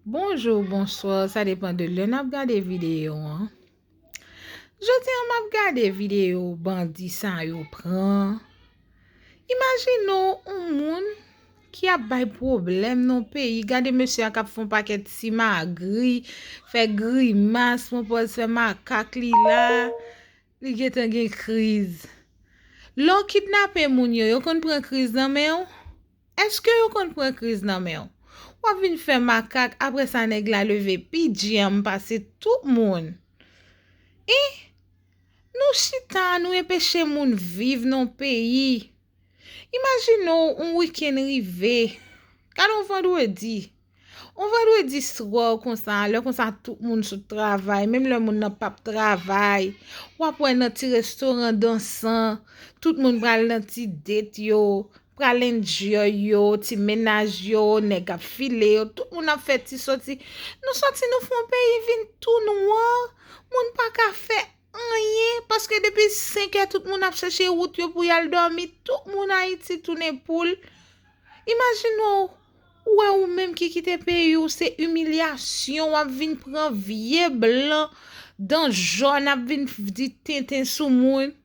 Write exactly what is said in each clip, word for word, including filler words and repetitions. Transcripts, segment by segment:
Bonjou, bonswa, sa depann de lè n ap gade videyo an. Jodi a, m ap gade videyo bandi sa yo pran. Imajine w yon moun ki ap bay pwoblèm nan peyi. Gade mesye a k ap fè yon pakèt simagri, fè grimas, pran pòz fè makak li la. Li gentan gen kriz. Lè w kidnape moun yo, yo konn pran kriz nan men w? Èske yo konn pran kriz nan men w? W ap vin fè makak, apre sa nèg la leve pi djanm pase tout moun. E nou chita, nou enpeche moun viv nan peyi. Imajine w yon wikenn rive. Gade yon vandredi. Yon vandredi swa konsa, lè konsa tout moun sot travay, menm lè moun nan p ap travay, w ap wè nan ti restoran dansan, tout moun pral nan ti date yo, pral enjoy yo, ti mennaj yo, nèg ap file yo, tout moun ap fè ti sòti. Nou sòti, nou fè yon peyi vin tou nwa, moun pa ka fè anyen, paske depi senk è tout moun ap chèche wout yo pou y al dòmi, tout moun Ayiti tounen poul. Imajine w, ou wè ou menm ki kite peyi w, se imilyasyon, w ap vin pran vye blan dan jòn, ap vin di tenten sou moun.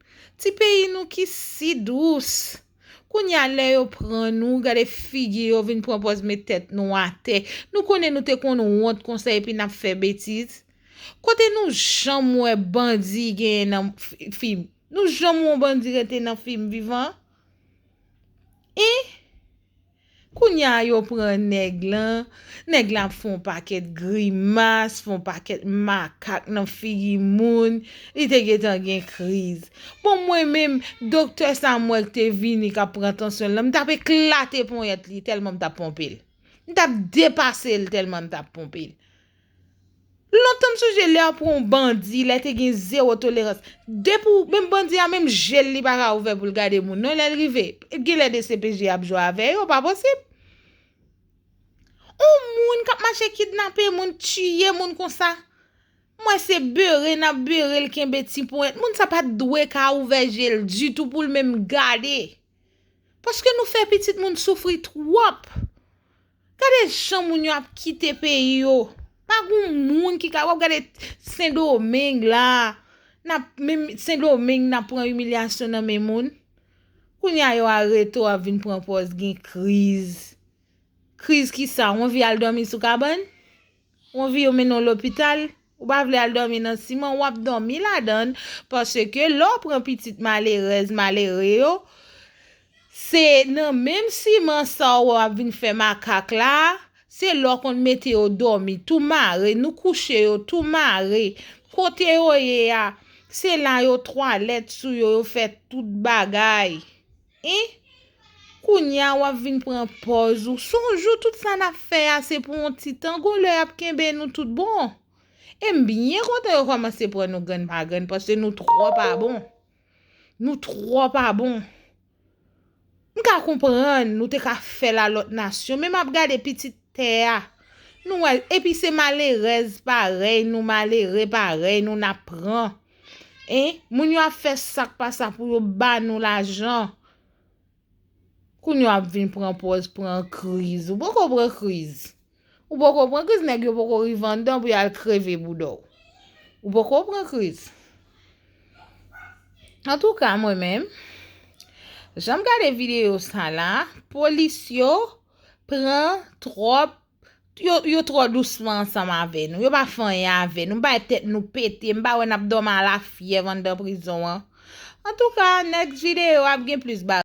Ti peyi nou ki si dous. Kounye a lè yo pran nou, gade figi yo vin pran pòz met tèt nou atè. Nou konnen nou te konn wont konsa epi n ap fè betiz. Kote nou janm wè bandi genyen nan fi-, fim? Nou janm wè yon bandi rete nan fim vivan? E kounye a yo pran nèg lan, nèg la ap fè yon pakèt grimas, fè yon pakèt makak nan figi moun, li te gentan gen kriz. Bon, mwen menm, doktè sa m wè k te vini k ap pran tansyon l lan, m t ap eklate ponyèt li tèlman m t ap ponpe l. M t ap depase l tèlman m t ap ponpe l. Lontan m sonje lè yo pran yon bandi, lè te gen zewo tolerans. Depi w, menm bandi a, menm je l li pa ka ouvè pou l gade moun non lè l rive. Gen lè D C P J ap jwe avè yo, pa posib. Yon moun k ap mache kidnape moun, tiye moun konsa. M wè se bere n ap bere l, kenbe ti ponyèt. Moun sa pa t dwe ka ouvè je l ditou pou l menm gade. Paske nou fè pitit moun soufri twòp. Gade jan moun yo ap kite peyi yo. Pa gen moun ki ka, w ap gade Sendomeng la. N ap, menm Sendomeng, n ap pran imilyasyon nan men moun. Kounye a yo arete w ap vin pran pòz gen kriz. Kriz kisa? W anvi al dòmi sou kabann? Ou anvi yo mennen w lopital? Ou pa vle al dòmi nan siman, w ap dòmi ladan l, paske lè w pran pitit malerèz, malere yo, se nan menm siman sa w wè w ap vin fè makak la, se lè w konn mete yo dòmi tou mare, nou kouche yo tou mare, kote yo ye a, se la yo twalèt sou yo, yo fè tout bagay. En? Kounye a w ap vin pran pòz ou. Sonj ou tout sa n ap fè a se pou yon ti tan, gon lè y ap kenbe nou tout bon. E m byen kontan yo kòmanse pran nou grenn pa grenn, paske nou twò pa bon. Nou twò pa bon. M ka konprann nou te ka fè l a lòt nasyon, men m ap gade pitit tè a. Nou wè, epi se malerèz parèy nou, malere parèy nou n ap pran. En? Moun yo ap fè sa k pa sa pou yo ba nou lajan. Kounye a w ap vin pran pòz, pran kriz. Ou poko pran kriz. Ou poko pran kriz, nèg yo poko rive anndan pou y al kreve bouda w. Ou poko pran kriz. Antouka, mwen menm, jan m gade videyo sa la, polis yo pran twòp, yo, yo twò dousman ansanm avè nou. Yo pa fè anyen avè nou. M bay tèt nou pete. M pa wè n ap dòmi a la fyèv anndan prizon an. Antouka, next videyo ap gen plis bagay.